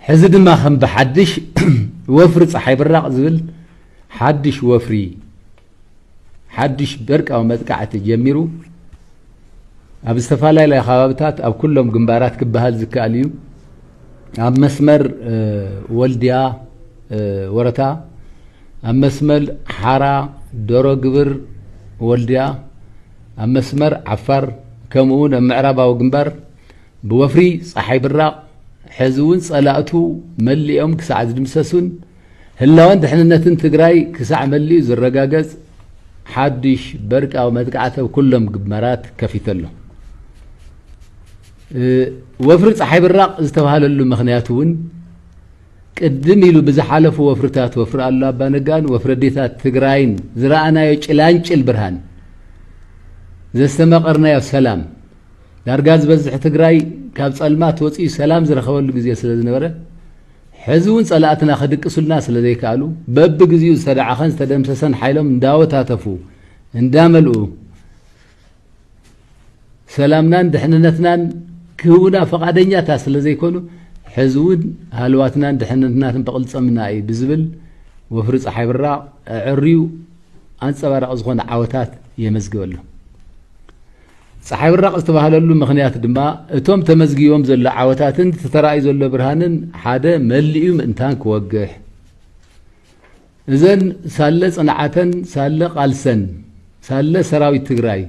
ሕዚ ድማ ከም ብሓድሽ ወፍሪ ፀሓይ ብራቕ ዝብል ሓድሽ ወፍሪ፣ ሓድሽ በርቃዊ መጥቃዕቲ ጀሚሩ ኣብ ዝተፈላለዩ ከባብታት ኣብ ኩሎም ግንባራት ክበሃል ዝከኣል እዩ። ኣብ መስመር ወልድያ ወረታ፣ ኣብ መስመር ሓራ፣ ዶሮ ግብር፣ ወልድያ፣ ኣብ መስመር ዓፋር፣ ከምኡ እውን ኣብ ምዕራባዊ ግንባር ብወፍሪ ፀሓይ ብራቕ ሕዚ እውን ፀላእቱ መሊኦም ክሳዕ ዝድምሰሱን ህላወን ድሕንነትን ትግራይ ክሳዕ መሊኡ ዝረጋገፅ ሓድሽ በርቃዊ መጥቃዕቲ ኣብ ኩሎም ግንባራት ከፊቱ ኣሎ። ወፍሪ ፀሓይ ብራቕ ዝተባህለሉ ምኽንያት እውን ቅድም ኢሉ ብዝሓለፉ ወፍርታት፣ ወፍሪ ኣሉላ ኣባነጋን ወፍሪ ኣዴታት ትግራይን ዝረኣናዮ ጭላንጭል ብርሃን፣ ዘስተመቐርናዮ ሰላም፣ ዳርጋ ዝበዝሕ ትግራይ ካብ ፀልማት ወፂኡ ሰላም ዝረኸበሉ ግዜ ስለ ዝነበረ፣ ሕዚ እውን ፀላእትና ክድቅሱልና ስለ ዘይከኣሉ፣ በብግዚኡ ዝተደዓኸን ዝተደምሰሰን ሓይሎም እንዳወታተፉ እንዳመልኡ፣ ሰላምናን ድሕንነትናን ክህቡና ፈቓደኛታት ስለ ዘይኮኑ፣ ሕዚ እውን ሃለዋትናን ድሕንነትናን ብቕልፅምና እዩ ብዝብል ወፍሪ ፀሓይ ብራቕ ኣዐርዩ ኣንፀባራቒ ዝኾነ ዓወታት የመዝግብ ኣሎ። ፀሓይ ብራቕ ዝተባህለሉ ምኽንያት ድማ እቶም ተመዝጊቦም ዘሎ ዓወታትን እቲ ተራእዩ ዘሎ ብርሃንን ሓደ መሊኡ ምእንታን ክወግሕ፣ እዘን ሳለ ፅንዓተን ሳለ ቃልሰን ሳለ ሰራዊት ትግራይ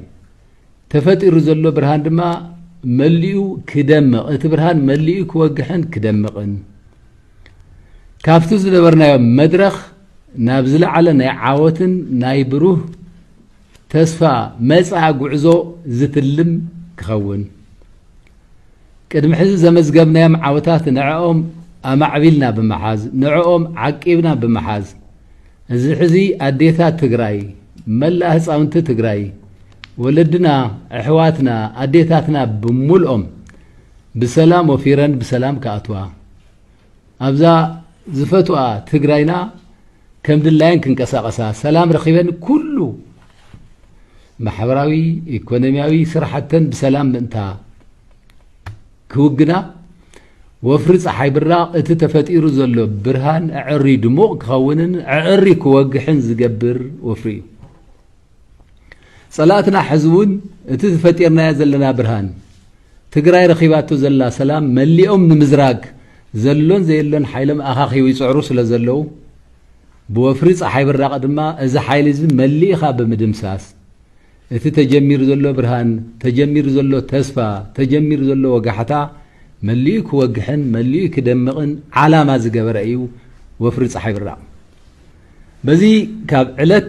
ተፈጢሩ ዘሎ ብርሃን ድማ መሊኡ ክደምቕ፣ እቲ ብርሃን መሊኡ ክወግሕን ክደምቕን፣ ካብቲ ዝነበርናዮ መድረኽ ናብ ዝለዓለ ናይ ዓወትን ናይ ብሩህ ተስፋ መጻኢ ጉዕዞ ዝትልም ክኸውን፣ ቅድሚ ሕዚ ዘመዝገብናዮም ዓወታት ንዕኦም ኣማዕቢልና ብምሓዝ፣ ንዕኦም ዓቂብና ብምሓዝ፣ እዚ ሕዚ ኣዴታት ትግራይ፣ መላእ ህፃውንቲ ትግራይ፣ ወለድና፣ ኣሕዋትና፣ ኣዴታትና ብምልኦም ብሰላም ወፊረን ብሰላም ክኣትዋ፣ ኣብዛ ዝፈትዋ ትግራይና ከም ድላየን ክንቀሳቐሳ፣ ሰላም ረኺበን ኩሉ ማሕበራዊ፣ ኢኮኖሚያዊ ስራሕተን ብሰላም ምእንታ ክውግና፣ ወፍሪ ፀሓይ ብራቕ እቲ ተፈጢሩ ዘሎ ብርሃን ኣዕርዩ ድሙቕ ክኸውንን ኣዕርዩ ክወግሕን ዝገብር ወፍሪ እዩ። ፀላእትና ሕዚ እውን እቲ ፈጢርናዮ ዘለና ብርሃን፣ ትግራይ ረኺባቶ ዘላ ሰላም መሊኦም ንምዝራግ ዘሎን ዘየሎን ሓይሎም ኣኻኺቡ ይፅዕሩ ስለ ዘለዉ፣ ብወፍሪ ፀሓይ ብራቕ ድማ እዚ ሓይሊ እዚ መሊእኻ ብምድምሳስ፣ እቲ ተጀሚሩ ዘሎ ብርሃን፣ ተጀሚሩ ዘሎ ተስፋ፣ ተጀሚሩ ዘሎ ወጋሕታ መሊኡ ክወግሕን መሊኡ ክደምቕን ዓላማ ዝገበረ እዩ ወፍሪ ፀሓይ ብራቕ። በዚ ካብ ዕለት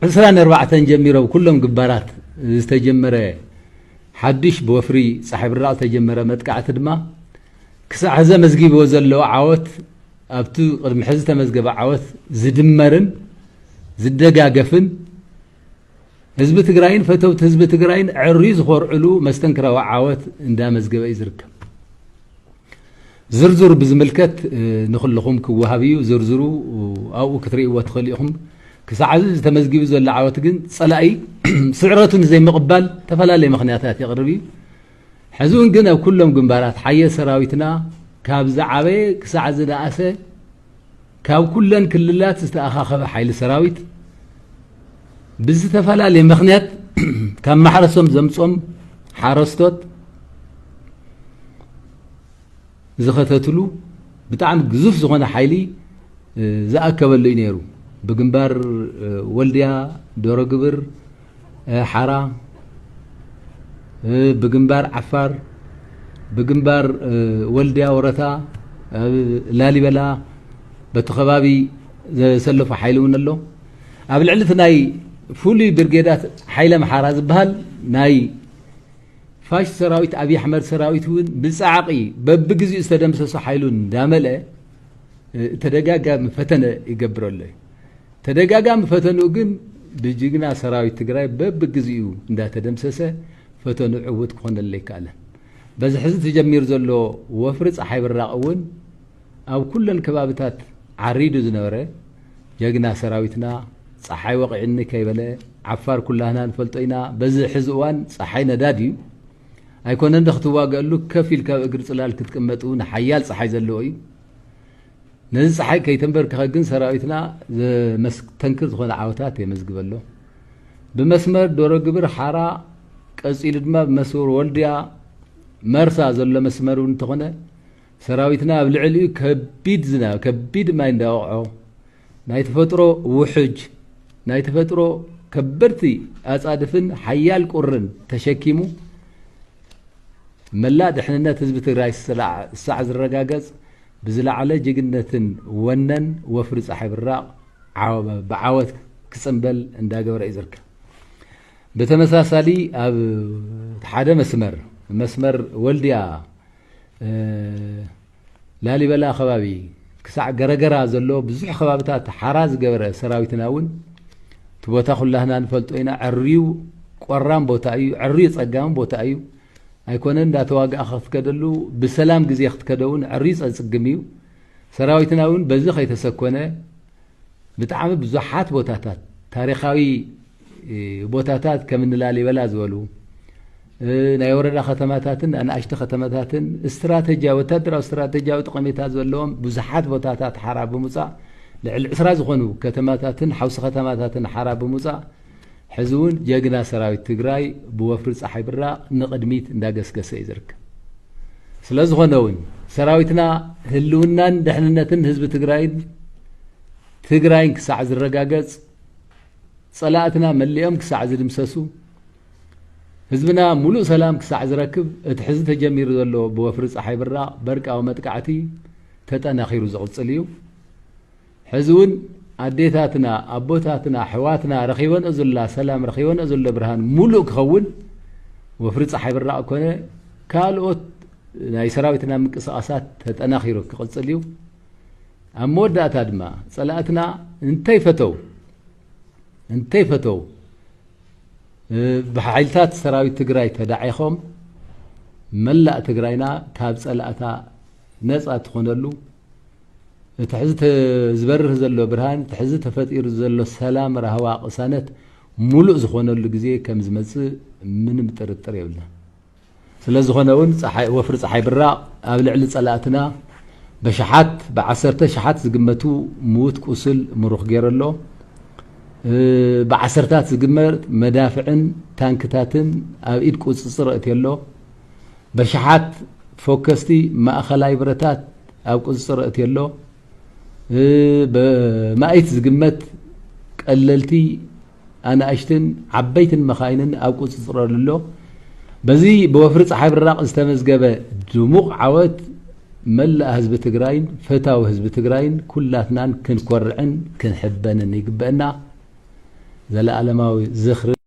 ዕስራን ኣርባዕተን ጀሚሮም ኩሎም ግንባራት ዝተጀመረ ሓድሽ ብወፍሪ ፀሓይ ብራቕ ዝተጀመረ መጥቃዕቲ ድማ ክሳዕ ሕዚ ኣመዝጊብዎ ዘለዎ ዓወት፣ ኣብቲ ቅድሚ ሕዚ ዝተመዝገበ ዓወት ዝድመርን ዝደጋገፍን፣ ህዝቢ ትግራይን ፈተውቲ ህዝቢ ትግራይን ዕርዩ ዝኾርዕሉ መስተንክራዊ ዓወት እንዳመዝገበ እዩ ዝርከብ። ዝርዝሩ ብዝምልከት፣ እ፣ ንኹልኹም ክወሃብ እዩ። ዝርዝሩ ኣብኡ ክትርእይዎ ትኽእሉ ኢኹም። ክሳዕ እዚ ተመዝጊቡ ዘሎ ዓወት ግን ጸላኢ ስዕረቱ ንዘይምቕባል ዝተፈላለየ ምኽንያታት የቕርብ እዩ። ሕዚ እውን ግን ኣብ ኩሎም ግንባራት ሓየት ሰራዊትና ካብ ዝዓበየ ክሳዕ ዝነኣሰ ካብ ኩለን ክልላት ዝተኣኻኸበ ሓይሊ ሰራዊት ብዝተፈላለየ ምኽንያት ካብ ማሕረሶም ዘምጾም ሓረስቶት ዝኸተትሉ ብጣዕሚ ግዙፍ ዝኾነ ሓይሊ፣ እ፣ ዝኣከበሉ እዩ ነይሩ። ብግንባር፣ እ፣ ወልድያ፣ ዶሮ ግብር፣ እ፣ ሓራ፣ እ፣ ብግንባር ዓፋር፣ ብግንባር፣ እ፣ ወልድያ ወረታ፣ ኣብ ላሊበላ በቲ ከባቢ ዘሰለፎ ሓይሊ እውን ኣሎ። ኣብ ልዕሊ እቲ ናይ ፍሉይ ብርጌዳት ሓይሊ ኣምሓራ ዝበሃል ናይ ፋሽስት ሰራዊት ኣብይ ኣሕመድ ሰራዊት እውን ብጻዕቒ በብግዚኡ ዝተደምሰሱ ሓይሉ እንዳመልአ፣ እ፣ ተደጋጋሚ ፈተነ ይገብር ኣሎ እዩ። ተደጋጋሚ ፈተንኡ ግን ብጅግና ሰራዊት ትግራይ በብግዚኡ እንዳተደምሰሰ ፈተኑ ዕውት ክኾነሉ ኣይከኣለን። በዚ ሕዚ ተጀሚሩ ዘሎ ወፍሪ ፀሓይ ብራቕ እውን ኣብ ኩለን ከባብታት ዓሪዱ ዝነበረ ጀግና ሰራዊትና ፀሓይ ወቒዕኒ ከይበለ፣ ዓፋር ኩላህና ንፈልጦ ኢና። በዚ ሕዚ እዋን ፀሓይ ነዳድ እዩ። ኣይኮነን ዶ ክትዋገአሉ፣ ከፍ ኢልካ ኣብ እግሪ ፅላል ክትቅመጥ እውን ሓያል ፀሓይ ዘለዎ እዩ። ነዚ ፀሓይ ከይተንበርክኸ ግን ሰራዊትና ዘመስተንክር ዝኾነ ዓወታት የመዝግበ ኣሎ። ብመስመር ዶሮ ግብር ሓራ፣ ቀፂሉ ድማ ብመስመር ወልድያ መርሳ ዘሎ መስመር እውን እንተኾነ ሰራዊትና ኣብ ልዕሊኡ ከቢድ ዝናብ፣ ከቢድ ማይ እንዳወቕዖ ናይ ተፈጥሮ ውሕጅ፣ ናይ ተፈጥሮ ከበድቲ ኣፃድፍን ሓያል ቁርን ተሸኪሙ መላእ ድሕንነት ህዝቢ ትግራይ ስላዕ-፣ ሳዕ ዝረጋገጽ ብዝለዓለ ጅግነትን ወነን ወፍሪ ፀሓይ ብራቕ ዓወ-፣ ብዓወት ክጽንበል እንዳገበረ እዩ ዝርከብ። ብተመሳሳሊ ኣብ ሓደ መስመር፣ መስመር ወልድያ፣ እ፣ ላሊበላ ከባቢ ክሳዕ ገረገራ ዘሎ ብዙሕ ከባብታት ሓራ ዝገበረ ሰራዊትና እውን እቲ ቦታ ኩላህና ንፈልጦ ኢና። ዕርዩ ቆራም ቦታ እዩ፣ ዕርዩ ጸጋም ቦታ እዩ። ኣይኮነን እንዳተዋጋእኻ ክትከደሉ፣ ብሰላም ግዜ ክትከዶ እውን ዕርዩ ጸጽግም እዩ። ሰራዊትና እውን በዚ ከይተሰኮነ ብጣዕሚ ብዙሓት ቦታታት፣ ታሪኻዊ፣ እ፣ ቦታታት ከም እኒ ላሊበላ ዝበሉ፣ እ፣ ናይ ወረዳ ከተማታትን ኣናእሽተ ከተማታትን ስትራተጂያዊ፣ ወታደራዊ ስትራተጂያዊ ጠቐሜታ ዘለዎም ብዙሓት ቦታታት ሓራ ብምውፃእ ልዕሊ ዕስራ ዝኾኑ ከተማታትን ሓውሲ ከተማታትን ሓራ ብምውፃእ ሕዚ እውን ጀግና ሰራዊት ትግራይ ብወፍሪ ፀሓይ ብራቕ ንቕድሚት እንዳገስገሰ እዩ ዝርከብ። ስለ ዝኾነ እውን ሰራዊትና ህልውናን ድሕንነትን ህዝቢ ትግራይን ትግራይን ክሳዕ ዝረጋገጽ፣ ጸላእትና መሊኦም ክሳዕ ዝድምሰሱ፣ ህዝብና ሙሉእ ሰላም ክሳዕ ዝረክብ፣ እቲ ሕዚ ተጀሚሩ ዘሎ ብወፍሪ ጸሓይ ብራቕ በርቃዊ መጥቃዕቲ ተጠናኺሩ ዝቕጽል እዩ። ሕዚ እውን ኣዴታትና፣ ኣቦታትና፣ ኣሕዋትና ረኺበንኦ ዘላ ሰላም፣ ረኺበንኦ ዘሎ ብርሃን ሙሉእ ክኸውን ወፍሪ ጸሓይ ብራቕ ኮነ ካልኦት ናይ ሰራዊትና ምንቅስቓሳት ተጠናኺሩ ክቕጽል እዩ። ኣብ መወዳእታ ድማ ጸላእትና እንተይፈተው፣ እንተይፈተው፣ እ፣ ብሓይልታት ሰራዊት ትግራይ ተዳዒኾም መላእ ትግራይና ካብ ጸላእታ ነጻ ትኾነሉ፣ እቲ ሕዚ ተ-፣ ዝበርህ ዘሎ ብርሃን፣ እቲ ሕዚ ተፈጢሩ ዘሎ ሰላም፣ ራህዋ፣ ቅሳነት ሙሉእ ዝኾነሉ ግዜ ከም ዝመጽእ ምንም ጥርጥር የብልናን። ስለ ዝኾነ እውን ፀሓይ፣ ወፍሪ ፀሓይ ብራቕ ኣብ ልዕሊ ጸላእትና በሽሓት፣ ብዓሰርተ ሽሓት ዝግመቱ ምዉት ቁስል ምሩኽ ገይሩ ኣሎ። እ፣ ብዓሰርታት ዝግመት መዳፍዕን ታንክታትን ኣብ ኢድ ቁፅፅር ኣእትዩ ኣሎ። በሽሓት ፎከስቲ ማእኸላይ ብረታት ኣብ ቁፅፅር ኣእትዩ ኣሎ። እ፣ ብማእት ዝግመት ቀለልቲ ኣናእሽትን ዓበይትን መኻይንን ኣብ ቁፅፅር ኣሎ። በዚ ብወፍሪ ፀሓይ ብራቕ ዝተመዝገበ ድሙቕ ዓወት መላእ ህዝቢ ትግራይን ፈታዊ ህዝቢ ትግራይን ኩላትናን ክንኮርዕን ክንሕበንን ይግበአና። ዘለኣለማዊ ዝኽሪ